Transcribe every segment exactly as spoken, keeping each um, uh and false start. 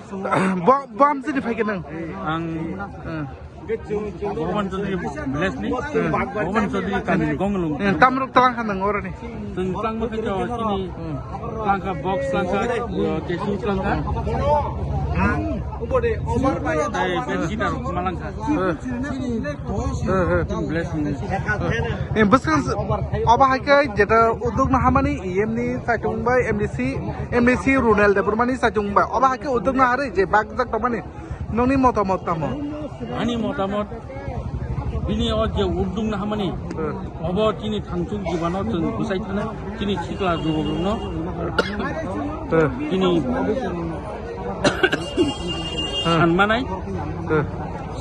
Bo, bo amchini phaikhe nang? Ang, eh, Bhogoban Chaudhary village ni, Bhogoban Chaudhary kami ni Gonglung. Eh, tamrok talang kha nang oroni? Chwng tangma khe to chini, hmm, tangkha box tangkha, eh, cashew tangkha. Tei bed sheet rok malangkha. Eh. Eh, eh. Chwng village ni. Eh, bwskang s-, obo hai khe jeta uddog no hamani E M ni saichung bai M D C, M D C Runel Debbarma ni saichung bai. Obo hai khe uddog no harwi je bakjak tongmani nokni motamot tamo? Ani motamot bini o je uddog no hamani, eh, obo chini thangchuk jibano chwng bwsai thana chini sikla jubokrokno, eh, chini, eh, sanmanai, eh,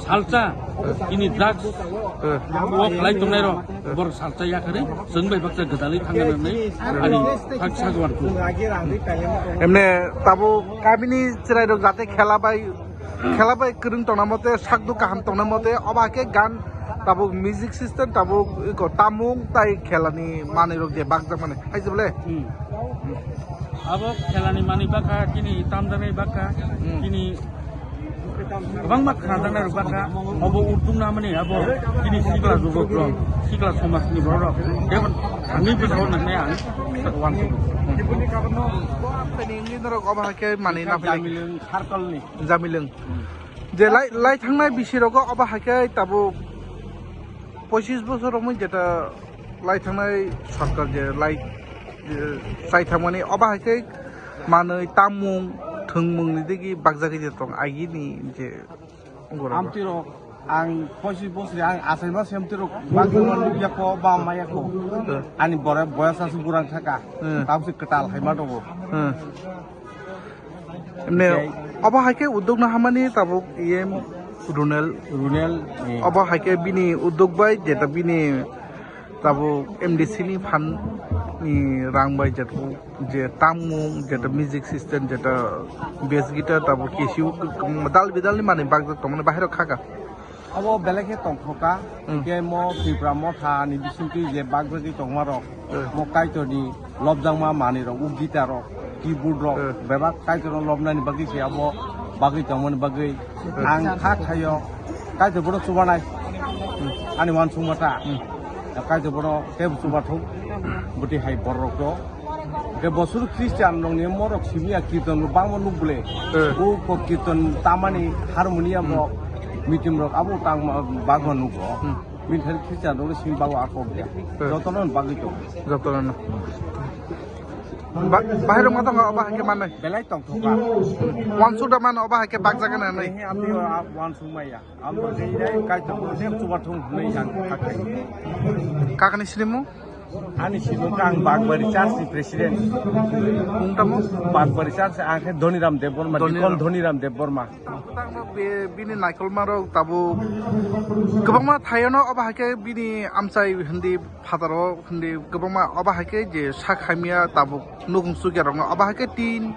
salsa, eh, chini drugs, eh, o khlai tongnairok, eh, borok salsa yakarwi chwng bai baksa gwdalwi thangna nai ani thak sagwan. Emne tabuk kamini chwrairok jate khela bai, khela bai kwrwng tongna mote, sakduk kaham tongna mote, obo hai khe gan tabuk music system tabuk iko tamung tai khelani manwirok je bakjak mani hai se bole. Hmm. Abo khelani manwi bakha, chini tamjaknai bakha, hmm, chini kwbangma khnajaknai rok bakha, obo uddog no hamani abo chini sikla jubokrok, sikla somajni bororok, jemon thangwi bwskango nangnai ang uansukgo. Norok obo hai khe manwi na philai. Jamilung circle ni. Jamilung. Je lai, lai thangnai bisi rogo obo hai khe tabuk pochis bosor romwi jeta lai thangnai sorkar je lai, eh, chai thangmani obo hai khe manwi tamung thwngmung ni digi bakjagwi je tong agini je ungurok. Amtwi rok ang pochis bosor ang achai ma se amtwi rok bakjagwi nukya ko ba maya ko. Eh. Ani bore boyas aswk burang thaka. Eh. Tamsi kwtal hai ma tongo. Eh. Emne, okay. Obo hai khe uddog no hamani tabuk E M Runel. Runel, eh. Obo hai khe bini uddog bai jeta bini tabuk M D C ni phan ni rang bai jeta je tamung, jeta music system, jeta bass guitar, tabuk cashew, dal bidal ni manwi bakjak tongmani bahai rok khaka. Abo belai khe tongthokha, hmm, hwnkhe mo Tipra Motha ni bisingtwi je bakjagwi tongmarok, hmm, mo Kaitorni lobjakma manwirok, o guitar rok, keyboard rok, hmm, bebak Kaitorno lobnani bagwi se abo bagwi tongmani bagwi, hmm, ang kha khaio Kaitor bono chubanai, hmm, ani uansukma ta, hmm, Kaitor bono teibo chubathung, bwtwi hai bororok to. Hwnkhe bosor Christian rokni morok simi ya kirton rok bangma nuk bole. Eh. O kok kirton tamani harmonium rok, hmm, mitim rok abo tang bagma nugo. Hmm. Bini thani Christian rokni simi bago akok ya. Eh. Jotono bagwi tongo. Jotono. Ba-, bahai rok ma tongo, obo hai khe manai. Belai tongthokma. Wansuk da mano, obo hai khe bakjak nai. Ehe, amtwi o, a, wansuk maya. Amo tei nai Kaitor bo nek chubathung hwnwi ang kha khai. Kakni sinimung? Ani sinimung kha ang Bagbari Church ni president. Mung tamo? Bagbari Church ang khe Dhoniram Debbarma, Dhoniram. Deacon Dhoniram Debbarma. Tamo be-, bini naikolmarok tabuk kwbangma thaiono obo hai khe bini amchai hindi phataro hindi kwbangma obo hai khe je sak hamya tabuk nukung chukya rokno obo hai khe tin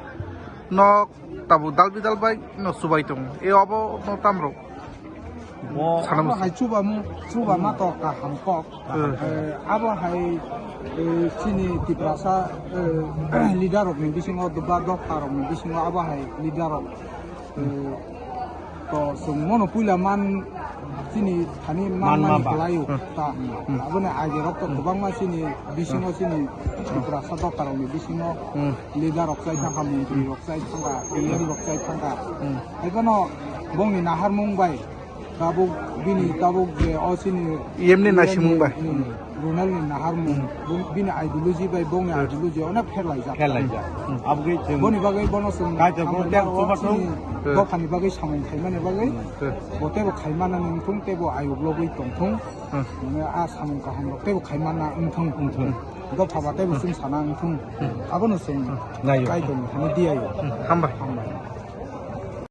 nok tabuk dal bidal bai no chubai tongo. E obo no tamrok. Bo sana abo musi. Hai chuba mu, chuba ma to kaham kok. Hmm. Eh, abo hai, eh, chini Tiprasa, eh, leader rok ni bisingo, ba dopha rok ni bisingo abo hai leader rok. Eh, to chwng mono puila man chini thani man man mani ma ba. Kwlaio. Hmm. Ta, hmm, aboni age rok to, hmm, kwbangma chini bisingo, hmm, chini Tiprasa dopha rok ni bisingo, hmm, leader rok chai thangkha, montri rok chai thangkha, M L A rok chai thangkha. Hmm. Haiphano bongni naharmung bai tabuk bini tabuk je o chini E M ni naisimung bai. Hmm, Runel ni naharmung, hmm, bini ideology bai bongni, hmm, ideology onek pherlaijak. Pherlaijak. Hmm. Abgwi chwng boni bagwi bono chwng Kaitor bo hambai tei ma o chubathung. Chini, hmm, dophani bagwi samung khaimani bagwi, hmm, bo teibo khaimana nangthung teibo ayuk logwi tongthung. Hmm. Mane a samung kaham rok teibo khaimana wngthung. Wngthung. Dopha ba teibo chwng sana wngthung. Hmm. Abono chwng, hmm, naio. Kaitorni thani diyaio. Hmm. Hambai. Hambai.